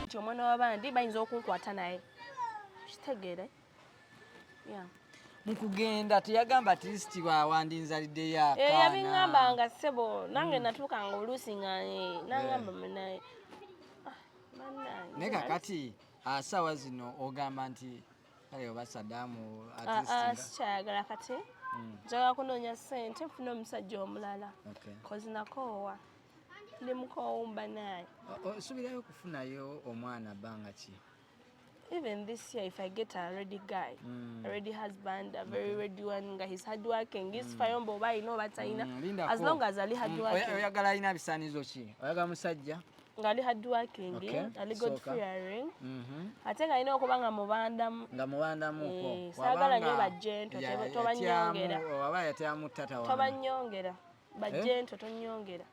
Nti omwana w'abandi bayinza okunkwata, naye kitegeere, yeah. Mu kugenda teyagamba at least wandinzaliddeyo Eh, akaana? Yabiŋŋambanga ssebo, nange natuukanga oluusi nga nangamba munaye. Ah, bannange. Naye kakati saawa zino ogamba nti kale oba Sadaamu at Ah, least ah, sikyayagala kati. Njagala kunoonya ssente nfune omusajja omulala. 'Cause nakoowa, ndi mukoowu mbanaye. Osuubirayo okufunayo omwana bbanga ki? Even this year, if I get a ready guy, a ready husband, a very ready one nga he's hard working, he's fayombo oba alina oba talina, Lindako. as long as ali hard working. Oyagala alina bisaanizo ki? Oyagala musajja? Nga ali hard working, ali God Sooka. fearing, ate nga alina okuba nga mubandamu. Nga mubandamuko. Eh, saagala nnyo ba gentle, tobanyongera. Waba yatyamu tata wange. Tobanyongera ba gentle, tonyongera.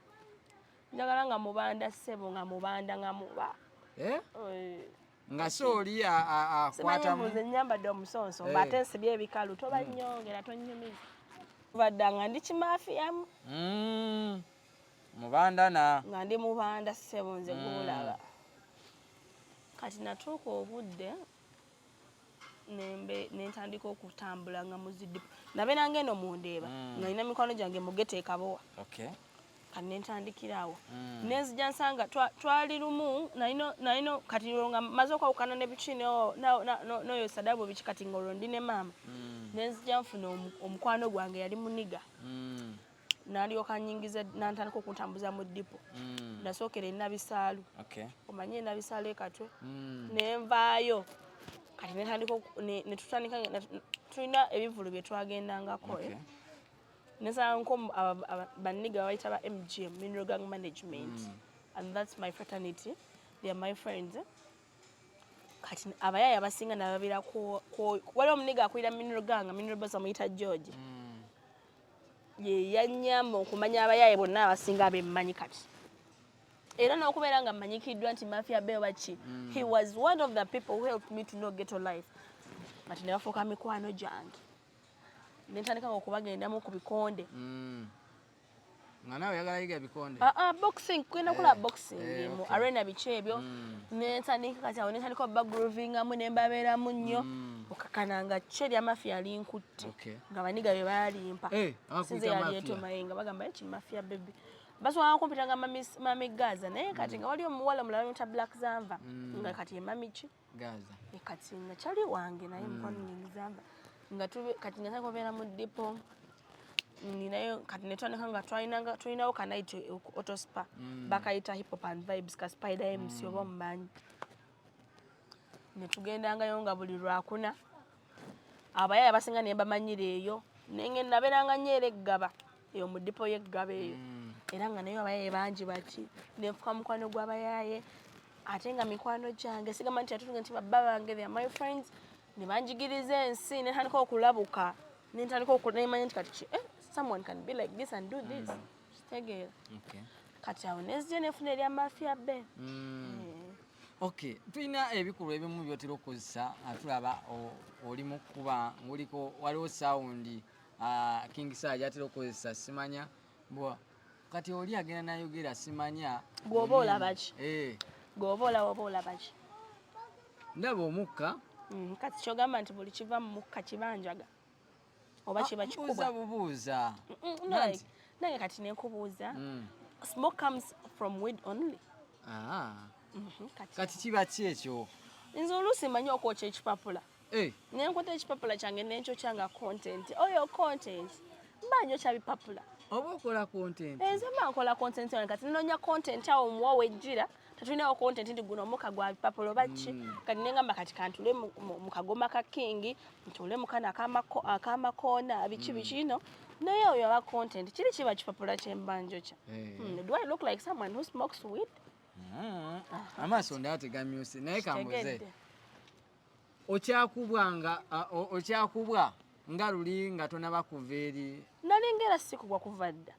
Njagala nga mubanda ssebo, nga mubanda, nga muba. Eh? Eh, Nga so oli simanyi. Akwatamu. Mbuze nyambadde omusonso, Eh. mba ate nsibye ebikalu, tobanyongera, tonyumiza. Badda nga ndi kimafiyamu. Mubandana. Nga ndi mubanda ssebo, nze gwolaba. Kati natuuka obudde nembe nentandika okutambula nga muzidipo, nabeeranga eno mundeeba nga nina mikwano gyange mugete ekabowa. Kati nentandikira awo, nenzija nsanga twali lumu nalino kati olwo nga maze okwawukana ne biki n'oyo Sadamu biki, kati nga olwo ndi ne maama. Nenzija nfuna omukwano gwange yali muniga, nalyoka nyingiza nantandika okuntambuza mu dipo. Nasookera enabisaalu. Omanye enabisaalu ekatwe. Nenvaayo kati netandika netutandika tulina ebivulu bye twagendangako, eh. Nesanko banniga babayita ba MGM, Mineral Gang Management, and that's my fraternity, they are my friends, eh. Kati abayaaya abasinga nababira waliwo omuniga akulira Mineral Gang, Mineral Boss, amuyita George. Ye yanyamba okumanya abayaaye bonna abasinga abemmanyi kati, era n'okubeera nga mmanyikiddwa nti Mafia Be oba ki. He was one of the people who helped me to know ghetto life. Kati ne bafuuka mikwano gyange, nentandika okubagendamu ku bikonde. Nga naawe oyagala yiga bikonde? Ah, ah, boxing, kugenda kulaba boxing mu arena, biki ebyo. Nentandika kati awo nentandika obagroovingamu, nembabeeramu nnyo. Okakana nga ki erya Mafia linkutte. Nga baniga bye balimpa. Eh, abakwita Sinze yali Mafia. etomaye nga bagamba eki Mafia Baby, basobola kumpita nga mami Gaza, naye kati nga wali omuwala mulala bamuyita Black Zamva, nga kati ye mami ki. Gaza. E kati nga kyali wange naye mukwano Zamba, nga tube kati nga ntandika okubeera mu dipo ninayo. Kati netwandika nga twalinanga tulinawo ka night autospa, bakayita Hip Hop and Vibes, ka Spider MC oba omumanyi. Netugendangayo nga buli lwakuna, abayaya abasinga ne mbamanyira eyo. Nenge nabeeranga nnyo era eggaba eyo mu dipo y'eggaba eyo, era nga nayo abayaye bangi baki, nenfuka mukwano gw'abayaye, ate nga mikwano gyange sigamba nti atutunga nti babba bange, they are my friends. Ne banjigiriza ensi, nentandika okulabuka, nentandika nemanya nti kati someone can be like this and do this, kitegeera? Kati awo nenzija nefuna erya Mafia Be. Eh. Okay, tulina ebikolwa ebimu byotera okukozesa nga tulaba oli mu kkuba ngaoliko, waliwo sound King Saha gyatera okukozesa, simanya bwa kati oli agenda nayogera, simanya. Bw'oba olaba ki? Eh, Gweoba olaba, oba olaba ki? Ndaba omukka. Kati kyogamba nti buli kiva mu mukka kibanjaga oba kiba Ah, mbuuza kikubwa? bubuuza. No, like, nange kati nenkubuuza, smoke comes from weed only? Ah. Kati Kati kiba ki ekyo? Nze oluusi manyi okwokya ekipapula. Eh, nenkwata ekipapula kyange nenkyokya nga content, oyo content mba njokya bipapula. Oba okola content? Nze mba nkola content wange. Kati nnoonya content awo muwa wejjira, tetulinawo content nti guno omukka gwa bipapula oba ki. Kati nengamba kati kantule mu kagoma ka King, ntule mu kano ak'amakoona, biki biki no, naye oyo aba content kiri kiba kipapula kyemba njokya. Eh. Do I look like someone who smokes weed? Amaaso ndaba tegamyuse, naye kambuze. Kitegedde. Okyakubwa nga okyakubwa nga luli nga tonaba kuva eri? Nalinga era sikubwa kuva dda,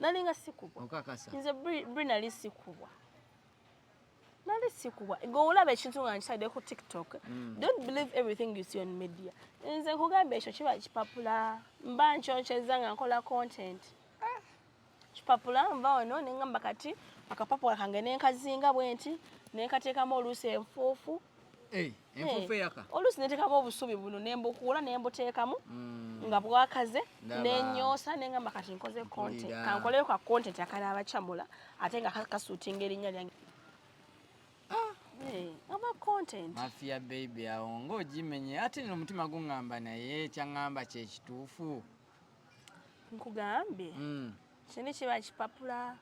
nalinga sikubwa. Okakasa? Nze bri nali sikubwa, nali sikubwa. Gwe olaba ekintu nga nkitadde ku TikTok, don't believe everything you see on media. Nze nkugamba ekyo kiba kipapula, mba nkyonkyeza nga nkola content. Kipapula nva wano neŋŋamba kati akapapula kange nenkazinga bwe nti, nenkateekamu oluusi enfuufu. Enfuufu eyaka. Oluusi neteekamu obusubi buno, nembukuula, nembuteekamu nga bwakaze, nenyoosa, neŋŋamba kati nkoze content, kankoleyo ka content akanaabacamula ate nga kasuutinga erinnya lyange. Aba content. Mafia Baby, awo ng'ogimenye, ate nno omutima guŋŋamba, naye kyaŋŋamba kyekituufu. Nkugambye, kini kiba kipapula,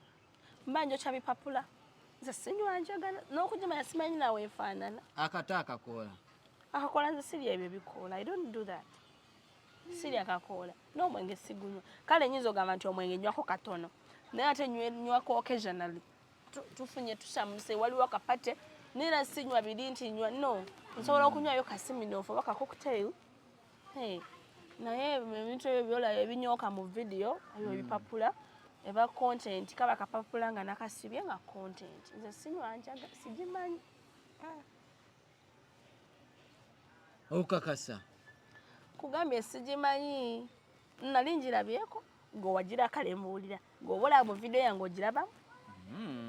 mba njokya bipapula. Nze sinywa njagala n'okugimanya, simanyi nawe efaanana. Akato akakoola. Akakola nze sirya ebyo bikoola. I don't do that. Sirya kakoola n'omwenge sigunywa. Kale nyinza ogamba nti omwenge nywako katono, naye ate nywako occasionally. Tufunye tusamuse, waliwo akapate, naye sinywa biri nti nywa, no. Nsobola okunywayo ka Smirnoff oba ka cocktail. Hey, naye ebintu ebyo byolaba ebinyooka mu video, ebyo bipapula, eba content. Kaba kapapula nga nakasibye nga content. Nze sinywa njaga, sigimanyi. Okakasa? Kugambye sigimanyi. Nali njirabyeko, gwe wagira kale mbuulira, gweoba olaba mu video yange ogirabamu,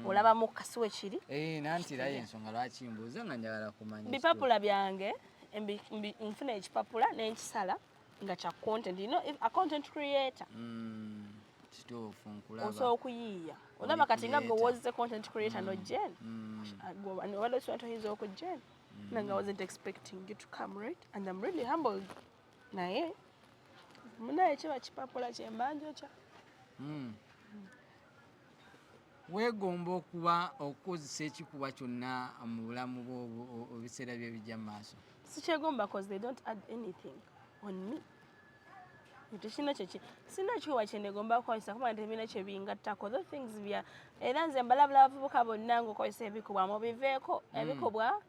olabamu kasiwe kiri. Eh, nanti era yensonga lwaki mbuuza, nga njagala kumanya. Bipapula byange nfuna ekipapula nenkisala nga kya content. You know, if a content creator, Kituufu, nkulaba. Osobola okuyiiya. Olaba kati nga gwe woze content creator nojjen, obadde osobola, toyinza okujjen nange. I wasn't expecting you to come, right? And I'm really humbled, naye munaye kiba kipapula kyemba njokya. Weegomba okuba okukozesa ekikuba kyonna mu bulamu bwo ebiseera bye bijja mu maaso? Sikyegomba, cause they don't add anything on me. Tekirina kyeki, sirina kiwa kyenegomba kukozesa kuba tebirina kyebingattako. Those things bya, era nze mbalabula abavubuka bonna nga okozesa ebikubwa, mubiveeko. Ebikubwa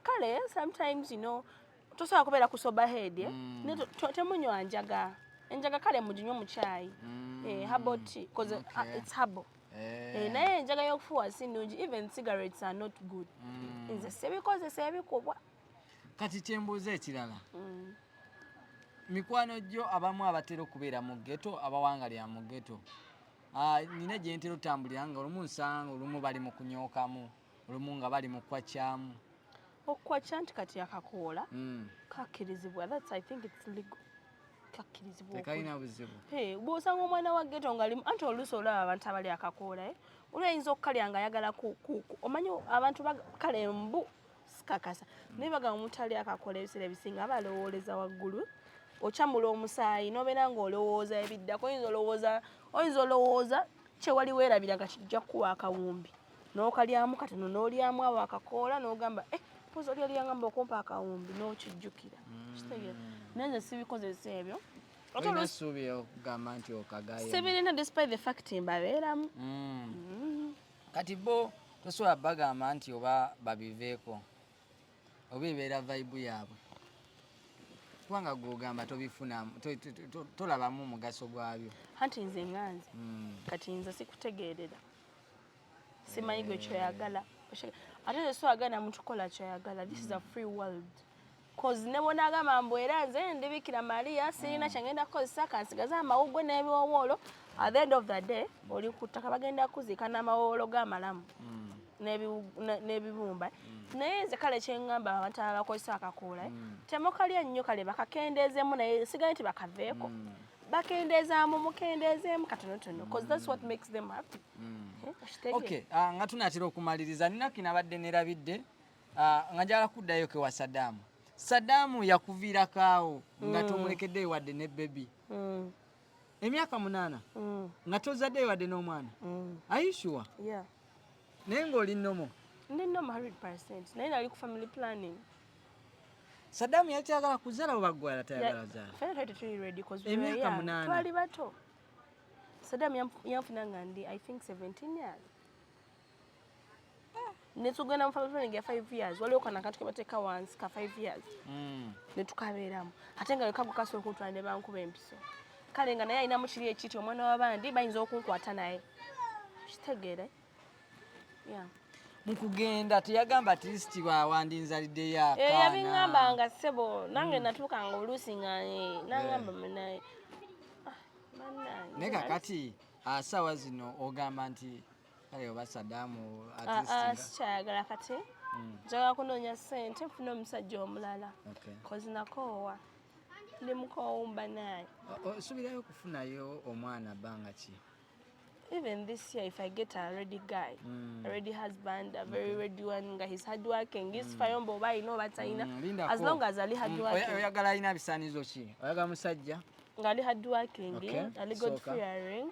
kale sometimes, tosobola kubeera ku sober head, eh? Naye temunywa njaga. Enjaga kale muginywe mu kyayi, herbal tea, 'cause it's herbal. Naye enjaga y'okufuuwa si nnungi. Even cigarettes are not good. Nze sibikozesa ebikubwa. Kati kyembuuza ekirala, mikwano gyo abamu abatera okubeera mu ghetto, abawangalira mu ghetto, nina gye ntera otambulira nga olumu nsanga olumu bali mu kunyookamu, olumu nga bali mu kwakyamu. Okukwakya nti kati akakoola kakkirizibwa. That's, I think it's legal, kakkirizibwa. Tekalina buzibu? Hey, bw'osanga omwana wa ghetto nga alimu, anti oluusi olaba abantu abali akakoola, eh? Oli ayinza okukalya nga ayagala omanyi abantu kale mbu sikakasa, naye bagamba omuntu ali akakoola ebiseera ebisinga aba alowooleza waggulu. Okyamula omusaayi n'obeera ng'olowooza ebiddako. Oyinza olowooza kyewali weerabira nga kijja kukuwa akawumbi, n'okalyamu katono, n'olyamu awo akakoola, n'ogamba, eh, mpozi oli yali yangamba okumpa akawumbi, n'okijjukira. Kitegeera? Naye nze sibikozesa ebyo. Ate Olina oluusi essuubi okugamba nti okagaye? Sibirina, despite the fact mbabeeramu. Kati bo tosobola bagamba nti oba babiveeko, oba ebeera vibe yaabwe, kubanga gwogamba tobifunamu, tolabamu mugaso gwabyo? Anti nze nga nze, kati nze sikutegeerera, simanyi gwe kyoyagala. Ate nze soyagala muntu kukola kyoyagala. This is a free world, cause ne bwonaagamba mbu era nze ndibikira Maria, sirina kyengenda kukozesa, kansigaze amawuggwe n'ebiwowoolo, at the end of the day oli ku ttaka, bagenda kuziika n'amawowoolo g'amalamu n'ebibumba. Naye nze kale kyeŋŋamba abantu abakozesa akakoola, temukalya nnyo. Kale bakakendeezemu, naye sigaye nti bakaveeko. Bakendeezaamu, mukendeezeemu katonotono, cause that's what makes them happy. Eh, okitegeera? Okay, nga tunaatera okumaliriza, nina kinabadde nerabidde, nga njagala kuddayo kewa Sadaamu. Sadaamu yakuviirako awo nga tomulekeddeyo wadde ne baby, emyaka 8, nga tozaddeyo wadde n'omwana. Are you sure? Yeah. Naye ng'oli normal? Ndi normal 100%, naye nali ku family planning. Sadaamu yali tayagala kuzaala oba gwe yali tayagala zaala? Ffenna twali tetuli ready 'cause we were Emyaka young. 8. Twali bato. Saddam yanfuna nga ndi, I think, 17 years, netugenda mu family planning ya 5 years. Waliwo kano akantu kebateeka wansi ka 5 years, netukabeeramu, ate nga wekago kasobola okuntwala ne bankuba empiso. Kale nga naye alinamu kiri ekiti, omwana w'abandi bayinza okunkwata, naye kitegeere, yeah. Mu kugenda teyagamba at least wandinzaliddeyo Eh, akaana? Yabiŋŋambanga ssebo. Nange natuukanga oluusi nga nangamba munaye, ah, bannange. Naye kakati Saawa zino ogamba nti kale oba Sadaamu at Ah, least ah, sikyayagala kati. Njagala kunoonya ssente nfune omusajja omulala. 'Cause nakoowa, ndi mukoowumba naye. Osuubirayo okufunayo omwana bbanga ki? Even this year, if I get a ready guy, a ready husband, a very ready one nga he's hard working, he's fayomba oba alina oba talina, Lindako. as long as ali hard working. Oyagala alina bisaanizo ki? Oyagala musajja? Nga ali hard working, ali God Sooka. fearing,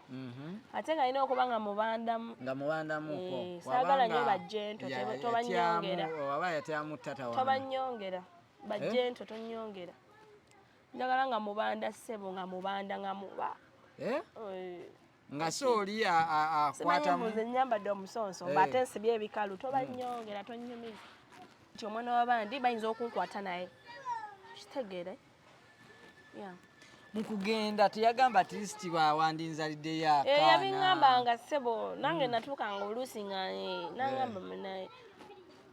ate nga alina okuba nga mubandamu. Nga mubandamuko. Eh, saagala nnyo ba gentle, tobanyongera. Waba yatyamu tata wange. Tobanyongera ba gentle, tonyongera. Njagala nga mubanda, ssebo, nga mubanda, nga muba. Eh? Eh, Nga so oli simanyi. Akwatamu. Mbuze nyambadde omusonso, mba ate nsibye ebikalu, tobanyongera, tonyumiza nti omwana w'abandi bayinza okunkwata naye kitegeere, yeah. Mu kugenda teyagamba at least wandinzaliddeyo Eh, akaana? Yabiŋŋambanga, ssebo. Nange natuukanga oluusi nga nangamba munaye.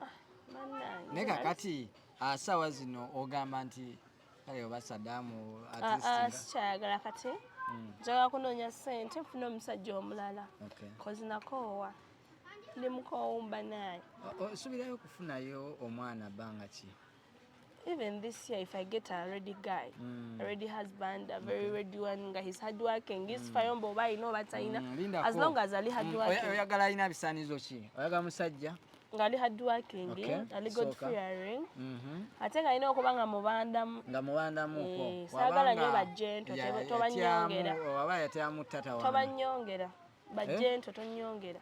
Ah, bannange. Naye kakati saawa zino ogamba nti kale oba Sadaamu at Ah, least ah, sikyayagala kati. Njagala kunoonya ssente nfune omusajja omulala. 'Cause nakoowa, ndi mukoowumba naye. Osuubirayo okufunayo omwana bbanga ki? Even this year, if I get a ready guy, a ready husband, a very ready one nga he's hard working, he's fayomba oba alina oba talina, Lindako. as long as ali hard working. Oyagala alina bisaanizo ki? Oyagala musajja? Nga ali hard working, ali God Sooka. fearing, ate nga alina okuba nga mubandamu. Nga mubandamuko. Eh, saagala nnyo ba gentle, tobanyongera. Waba yatyamu tata wange. Tobanyongera ba gentle, tonyongera.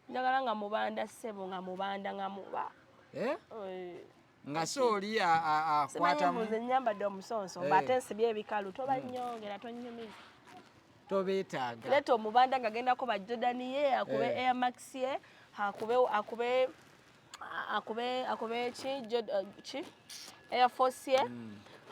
Njagala nga mubanda, ssebo, nga mubanda, nga muba. Eh? Eh, Nga so oli simanyi. akwatamu. Mbuze nyambadde omusonso, mba ate nsibye ebikalu, tobanyongera, tonyumiza. Tobeetaaga. Leeta omubanda nga agendako ba Jordan ye, akube Air Max ye, akube ki Air Force ye,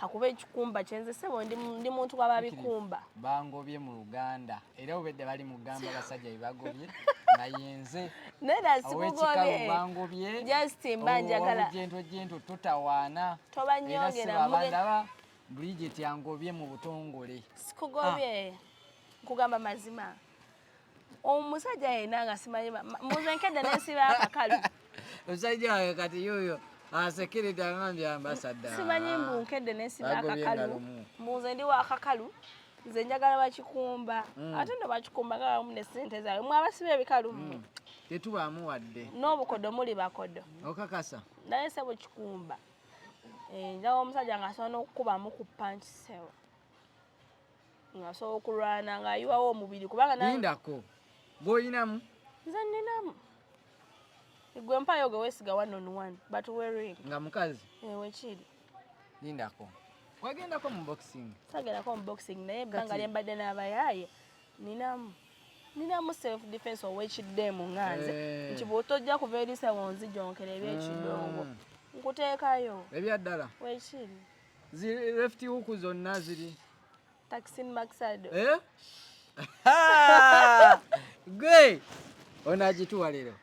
akube ekikumba kyenze. Sebo, ndi muntu wababikumba. Bangobye mu Luganda era obedde bali mugamba basajja bebagobye nga yenze. Neda. Ow'ekikalu. Sikugobye. Bangobye. Just mba njagala gento gento totawaana. Tobanyongera. Era abandaba Bridget yangobye mu butongole. Sikugobye, nkugamba mazima. Omusajja yenna nga simanyi mbuze nkedde nensiba akakalu. Omusajja wange kati yoyo asekerede agambye ambassador. Simanyi mbu nkedde nensiba Bagobye akakalu. nga lumu. Mbuze ndi wakakalu, nze njagala bakikumba. Ate nno bakikumba nga bamu ne sente zaabwe. Mwe abasiba ebikalu mmwe Tetubaamu wadde. N'obukodo muli bakodo. Okakasa? Naye sebo, kikumba. Eh, njagala omusajja ng'asobola n'okukubamu ku punch, sebo, ng'asobola okulwana ng'ayiwawo omubiri kubanga Lindako, gw'olinamu? Nze nninamu. Gwe mpayo gwe weesiga one on one, but wearing Nga mukazi? Wekiri. Lindako, wagendako mu boxing? Sagerako mu boxing, naye ebbanga lye mbadde n'abayaaye ninamu self defense ow'ekiddemu nga nze nti bw'otojja kuva eri, sebo, nzijonkera ebyekidongo, nkuteekayo. Ebyaddala? Wekiri. Zi left hook zonna ziri? Taxin Maxado. Eh? Gwe ono agituwa leero.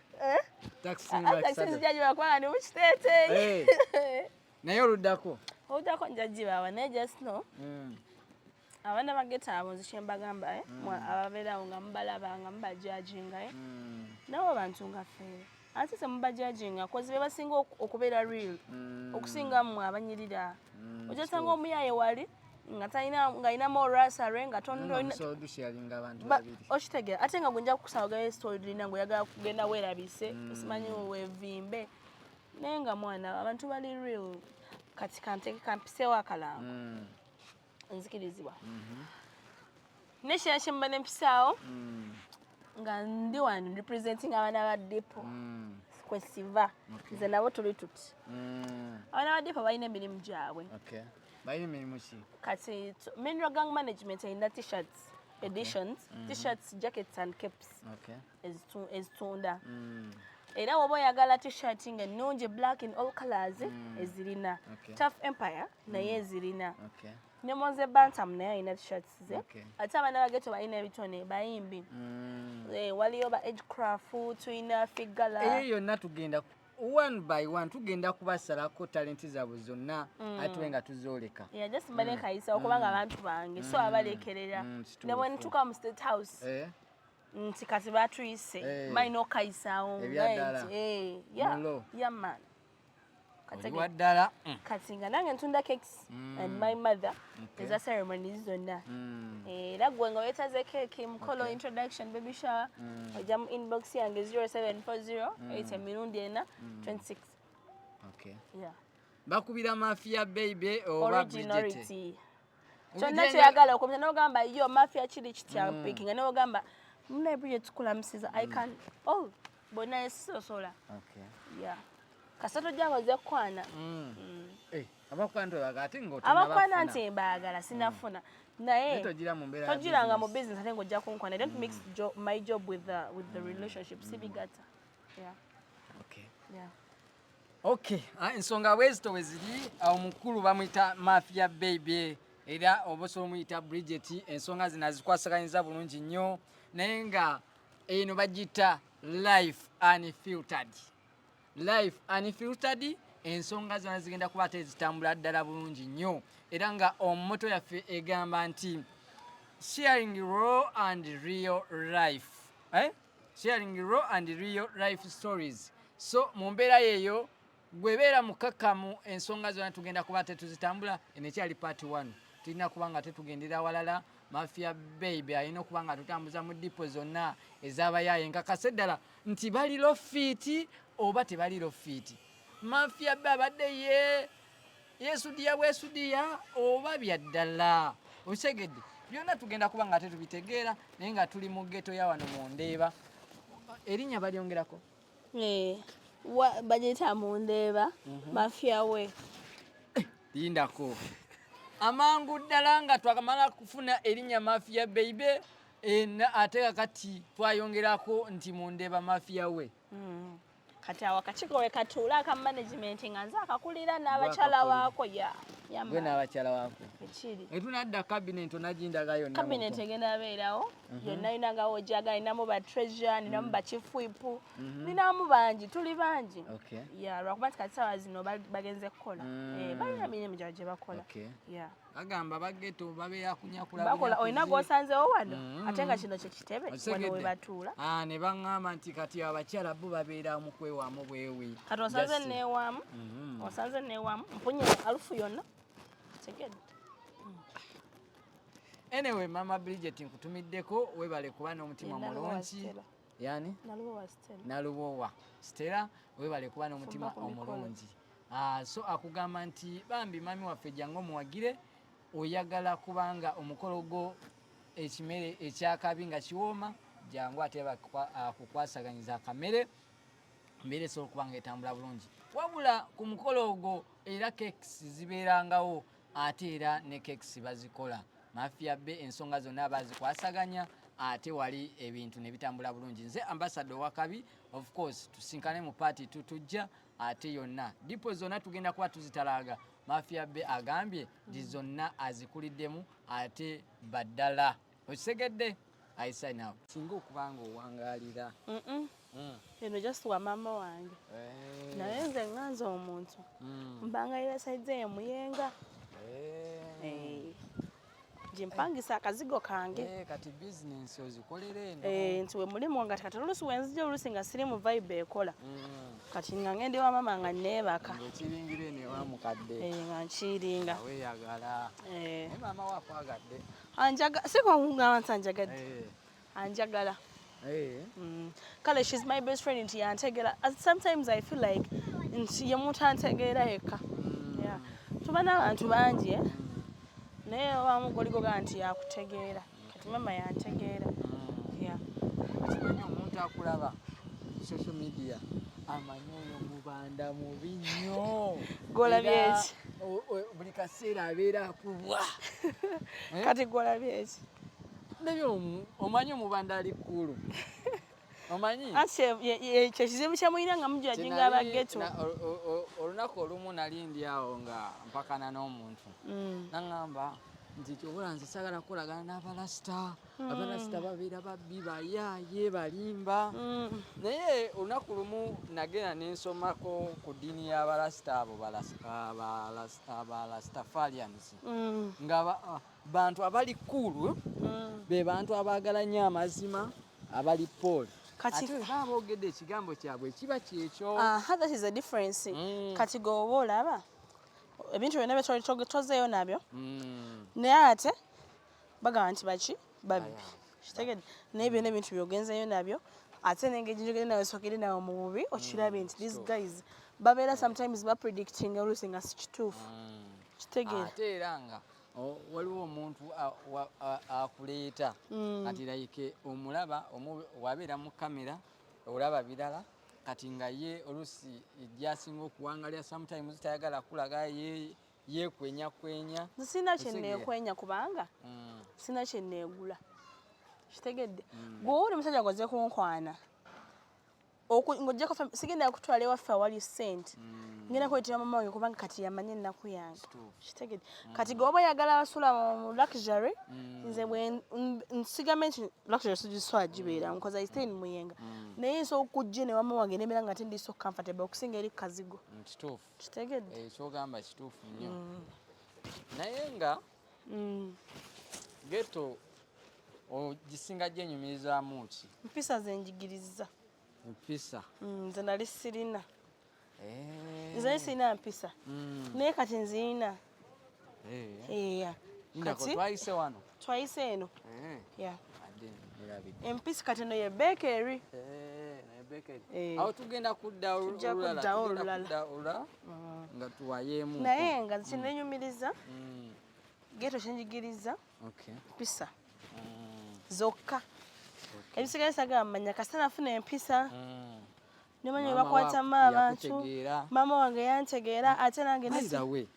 Taxi. Taxin zijjagiba kubanga ndi mukiteeteeyi. Naye oluddako? Oluddako njagibawa, naye just no abaana bageta abo, nze kyembagamba, eh, ababeerawo nga mubalaba nga mubajudginga, eh? Nabo abantu nga ffe, ate temubajudginga 'cause be basinga okubeera real okusinga mmwe abanyirira. Ojasanga omuyaye wali nga talina, nga alinamu olwasale nga Dusharinga abantu babiri. Okitegeera? Ate nga gwenja kukusaba gayo story lina ngaoyagala kugenda weerabise, simanyi weevimbe, naye nga mwana abantu bali real. Kati kanteke kampiseewo akalango. Nzikirizibwa nekira kyemba nempisaawo nga ndi wano representing abaana ba depo kwe siva. Nze nabo tuli tuti. Abaana ba depo balina emirimu gyabwe. Okay. Balina emirimu ki? Kati Mineral Gang Management erina T-shirts editions, T-shirts, jackets and caps ezitunda. Era woba oyagala T-shirt nga ennungi, black in all colors, ezirina. Tough Empire naye ezirina. Ne Monze Bantam naye alina T-shirts ze. Ate abaana bageto balina ebitone, bayimbi. Eh, waliyo ba Edgecraft, tulina Figala. Eyo yonna tugenda one by one, tugenda kubasalako talenti zaabwe zonna ate tube nga tuzooleka. Yeah, just mbale kayisa okubanga abantu bange so abalekerera. Ne bwe ntuuka mu State House Eh? Nti kati batuyise. Malina okayisaawo. Ebyaddala. Yeah. Mulo. Yeah, man. Oli waddala. Kati nga nange ntunda cakes and my mother eza ceremonies zonna. Era gwe nga weetaze keeki, mukolo, introduction, baby shower, ojja mu inbox yange 0740 8 emirundi ena 26. Yeah. Bakubira Mafia Baby oba Bridget? Originality kyonna kyoyagala okumya nogamba yo Mafia kiri kitya picking nogamba muna Bridget tukulamusiza. I can all bonna esisosola. Yeah, kasita tojja nga ozze kukwana. Eh, abakwana tobaga ate nga Abakwana nti mbaagala sinafuna naye Naye togira mu mbeera ya tojiranga mu business. Business ate ng'ojja kunkwana. I don't mix my job with the relationship, sibigata. Yeah. Yeah. Okay, ensonga bwezito bwe ziri. Omukulu bamuyita Mafia Baby era oba osobola omuyita Bridget. Ensonga zino azikwasaganyiza bulungi nnyo, naye nga eno bagiyita Life Unfiltered. Life Unfiltered, ensonga zona zigenda kuba ate zitambula ddala bulungi nnyo, era nga omotto yaffe egamba nti sharing raw and real life, eh? Sharing raw and real life stories. So mu mbeera yeeyo gwebeera mukakamu, ensonga zonna tugenda kuba tetuzitambula. Eno ekyali part 1, tulina kuba nga tetugendera walala. Mafia Baby alina okuba nga tutambuza mu depot zonna ez'abayaaye, nkakase ddala nti bali lofit oba tebali lofit. Mafia Baby abadde ye yesudiya bwesudiya oba byaddala, okitegedde? Byonna tugenda kuba nga tetubitegeera, naye nga tuli mu ghetto ya wano mu Ndeeba. Erinnya balyongerako? Eh, bagiyita Mundeeba Mafia we. Lindako, amangu ddala nga twakamala kufuna erinnya Mafia Baby, ate kakati twayongerako nti Mundeeba Mafia we. Kati awo akakiiko we katuula aka management nga nze akakulira n'abakyala waako ya ya. Gwe n'abakyala waako. Ekiri. Etunadda cabinet onagindaga yonna? Cabinet egenda beerawo yonna, yina nga wojaga ninamu ba treasurer, ninamu ba chief whip, ninamu bangi, tuli bangi. Ya, lwakuba nti kati sawa zino bagenze kukola. Eh, balina mirimu gyabwe gye bakola. Ya. Bagamba ba ghetto babeera kunyakula. Bakola, olina bunyakuzi. Gwosanzewo wano ate nga kino kyekitebe wano Okitegedde? we batuula. Ah, ne baŋŋamba nti kati abakyala bo babeera mu kwewaamu bwewi. Kati osanze neewaamu, osanze neewaamu, mpunye alufu yonna, tegedde. Anyway, Mama Bridget, nkutumiddeko, webale kuba n'omutima Ye, Nalubowa mulungi. Stella. Yani? Nalubowa Stella. Nalubowa Stella, webale kuba n'omutima Fumba ku mikolo. omulungi. Ah, so akugamba nti bambi mami waffe jangu omuwagire, oyagala kubanga omukolo gwo ekimere ekyakabi nga kiwooma, jangu ate akukwasaganyiza akamere, embeera esobola okuba nga etambula bulungi. Wabula ku mukolo ogwo era cakes zibeerangawo, ate era ne cakes bazikola. Mafia Baby ensonga zonna bazikwasaganya, ate wali ebintu ne bitambula bulungi. Nze ambassador wakabi, of course tusinkane mu part tutujja, ate yonna depot zonna tugenda kuba tuzitalaaga. Mafia Baby agambye nti zonna azikuliddemu ate baddala, okisegedde? I sign out. Singa okuba nga owangalira. Eno just wa maama wange. Naye nze ŋŋanze omuntu mpangalira side eyo Muyenga. Eh, gimpangisa akazigo kange. Eh, kati bizinensi ozikolera eno? Eh, nti we mulimu nga kati oluusi wenzija, oluusi nga siri mu vibe ekola, kati nga ngenda ewa maama nga neebaka. Ng'okiringira eno ewa mukadde. Eh, nga nkiringa. Weeyagala. Eh. Naye maama we akwagadde? Sikongamba nti anjagadde. Anjagala. Kale she's my best friend, nti yantegeera. Sometimes I feel like nti ye muntu antegeera yekka. Yeah. Tuba n'abantu bangi, eh? Naye obamu goligoga nti yakutegeera, kati mama yantegeera. Yeah. Kimanyi omuntu akulaba social media amanyi oyo mubanda mubi nnyo. Gw'olabye Era eki? buli kaseera abeera akubwa. Eh? Kati gwolabye eki? Ndabye omanyi omubanda ali kkulu, omanyi? Anti kyekizibu kyemulina nga mujajinga aba ghetto. Olunaku olumu nali ndi awo nga mpakana n'omuntu, naŋŋamba nti kyobula nze sagala kukolagana n'abalasita, abalasita babeera babbi, bayaaye, balimba. Naye olunaku lumu nagenda nensomako ku ddiini y'abalasita abo abalastafarians, nga bantu abali cool, be bantu abaagala nnyo amazima, Abali Paul. Ate baba boogedde ekigambo kyabwe kiba kyekyo. Aha, that is the difference. Kati gwe oba olaba ebintu byonna bye tozeeyo nabyo, naye ate bagamba nti baki babbi, kitegedde? Naye byonna ebintu byogenzeeyo nabyo, ate n'engeri gyogende nawe sokere nawe mu bubi, okirabye nti these guys babeera sometimes bapredicting oluusi nga si kituufu, kitegeera? Ate era nga waliwo omuntu akuleeta kati like omulaba wabeera mu kamera olaba birala, kati nga ye oluusi gyasinga okuwangalira, sometimes tayagala kulaga, ye yeekwenya kwenya. Nze sirina kyenneekwenya kubanga sirina kyenneegula, kitegedde? Gwe oli musajja gwaze kunkwana, ng'ojjako sigenda kutwala ewaffe awali ssente, ngenda kwetera mama wange kubanga kati yamanye ennaku yange, kitegedde? Kati gwe oba oyagala abasula mu luxury, nze bwe nsigambe nti luxury sigisobola gibeeramu because I stay in Muyenga, naye nsobola okujja ne mama wange nembeera nga te ndi so comfortable okusinga eri kazigo. Kituufu. Kitegedde? Ekyogamba kituufu nnyo, naye nga ghetto ogisinga gyenyumirizaamu ki? Mpisa zenjigiriza. Empisa. Nze nali sirina, nze nali sirina mpisa, naye kati nzirina. Eya. Ndako. Kati twayise wano. Twayise eno. Ya. Adde nerabidde. Empisa kati eno ye bakery. Naye bakery. Eh. Awo tugenda kudda Tujja olulala, kuddawo tugenda olulala. kudda olulala nga tuwayeemu. Naye nga kinenyumiriza, ghetto kyenjigiriza mpisa zokka, ebisigaye sagala manya. Kasita nafuna empisa, nemanya Maama webakwatamu abantu. Yakutegeera. Maama wange yantegeera, ate nange By the way,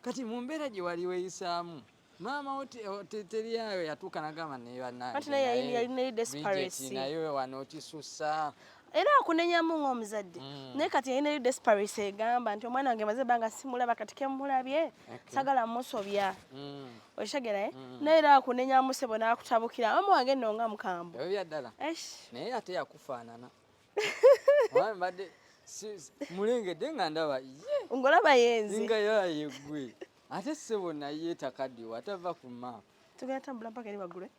kati mu mbeera gye wali weeyisaamu, maama wo teriyayo yatuuka nagamba naye bannange, Anti naye yalina eri Bridget, desperation. Naye wano okisusa. Era akunenyamu ng'omuzadde, naye kati yalina eri desperation egamba nti omwana wange maze ebbanga simulaba, kati kemulabye sagala musobya, okitegeera? Eh? Naye era akunenyamu sebo n'akutabukira. Maama wange nno nga mukambwe. Ebyo bya ddala. Eish. Naye ate yakufaanana. Oba mbadde mulengedde nga ndaba ye. Ng'olaba yenze. Nga yayeggwe ate ssebo naye takaddiwa, tava ku maapu. Tugenda tambula mpaka eri waggulu, eh?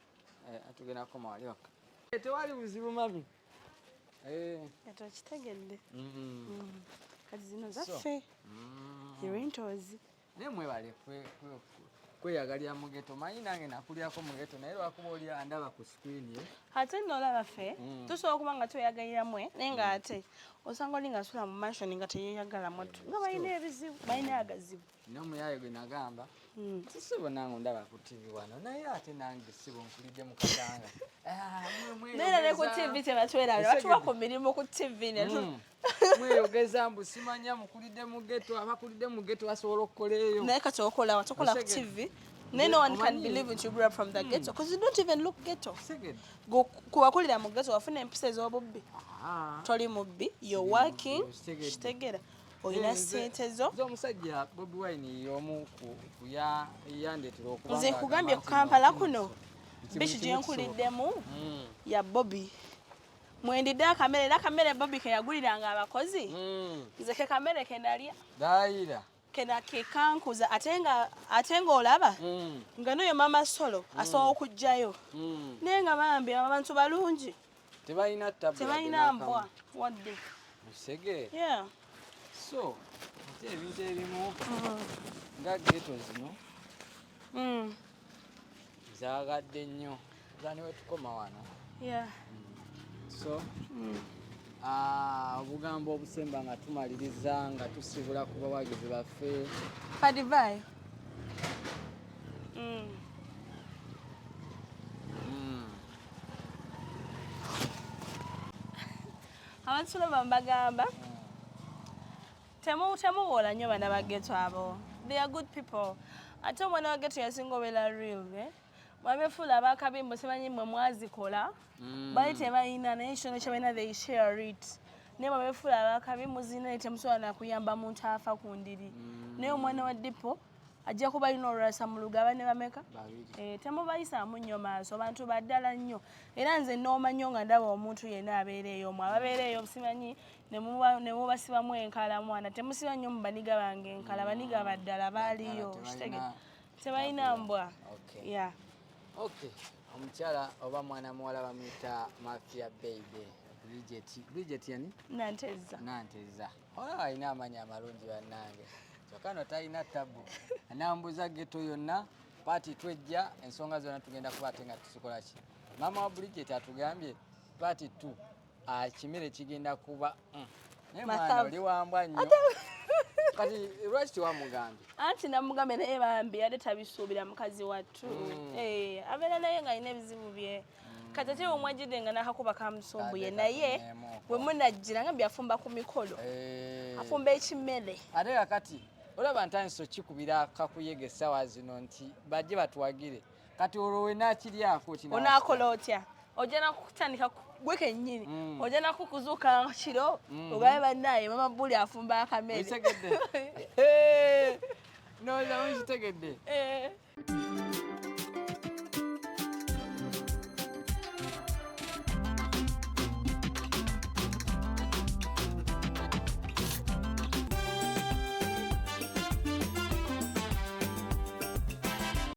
Eh, tugenda kukoma wali waka. Eh, tewali buzibu mami. Eh, Kati okitegedde? Kati zino zaffe rentals. Naye mwebale kweyagalira mu ghetto. Manyi nange nakulyako mu ghetto, naye lwakuba oli andaba ku screen, eh. Ate nno olaba ffe tusobola okuba nga tweyagaliramu, naye nga ate osanga oli nga asula mu mansion nga teyeyagala mwattu, nga balina ebizibu, balina agazibu. Nina omuyaye gwe nagamba, sisibo nange ondaba ku TV wano, naye ate nange sibo nkulidde mu katanga. Ah, Naye era ne ku mweyogeza. TV tebatwerabira, batuwa ku mirimu ku TV ne Mweyogeza mbu simanya mukulidde mu ghetto, abakulidde mu ghetto basobola okukola eyo. Naye kati okola wa? Tokola ku Osegedde. TV, naye no one can Omanyi- believe nti you grew up from the ghetto because you don't even look ghetto. Segedde. Kuwakulira mu ghetto wafuna empisa ez'obubbi? Ah. Toli mubbi, you're working. Kitegedde. Kitegera olina sente zo. Nze omusajja Bobi Wine y'omu ku yandeetera okuba Nze nga nkugambye agamba ku nti Kampala no, kuno, nti buli bishi kimu kisoboka. gyenkuliddemu ya Bobi, mwendidde akamere, era akamere Bobi ke yaguliranga abakozi, nze ke kamere ke nalya. Daayira. Kena kekankuza, ate nga olaba nga n'oyo mama Solo asobola okugjayo, naye nga bambi abantu balungi. Tebalina tabu. Tebalina mbwa wadde. Kitegeera? Yeah. So ate ebintu ebimu nga ghetto zino nzaagadde nnyo zani wetukoma wano. So obugambo obusemba nga tumaliriza, nga tusibula ku bawagizi baffe. Kadivayo. Mm. Abantu tulaba mbagamba temuwoola nnyo bana ba ghetto abo, they are good people. Ate omwana wa ghetto yasinga obeera real, eh? Mwabefuula abakabi mbu simanyi mmwe mwazikola, bali tebalina, naye ekitono kye balina they share it. Naye mwabefuula abakabi muzina, naye temusobola nakuyamba muntu afa ku ndiri. Naye omwana wa depot ajja kuba alina olwasa mu lugaba ne bameka. Babiri. Eh, temubayisaamu nnyo maaso, bantu baddala nnyo. Era nze nooma nnyo nga ndaba omuntu yenna abeera eyo, mwe ababeera eyo simanyi ne mubasibamu enkala. Mwana temusiba nnyo mu baniga bange enkala, baniga baddala baaliyo. Tebalina Kitegedde? Tebalina mbwa. Okay. Yeah. Okay. Omukyala oba mwana muwala bamuyita Mafia Baby Bridget. Bridget yani? Nanteza. Nanteza. Olaba alina amannya amalungi bannange. Kyokka no talina tabu. Anambuza ghetto yonna, part twejja ensonga zonna tugenda kuba ate nga tuzikola ki. Maama wa Bridget atugambye part 2 akimere kigenda kuba Naye mwana Mathavu. oli wambwa nnyo. Kati lwaki tewamugambye? Anti namugambye naye bambi ate tabisuubira mukazi wattu. Abeera naye ng'alina ebizibu bye. Kati ate bwe nga n'akakuba kamusumbuye Ate naye kafunyeemuko. bwe munajjira nga byafumba ku mikolo. Afumba ekimere. Ate kakati olaba ntandise okikubira kakuyega essaawa zino nti bajje batuwagire. Kati olwo we naakiryako kino Onaakola otya? Ojja nakutandika gwe kennyini. Ojja nakukuzuuka kiro ogabe bannaye mama Buli afumba akamere. Okitegedde? Ndowooza mukitegedde.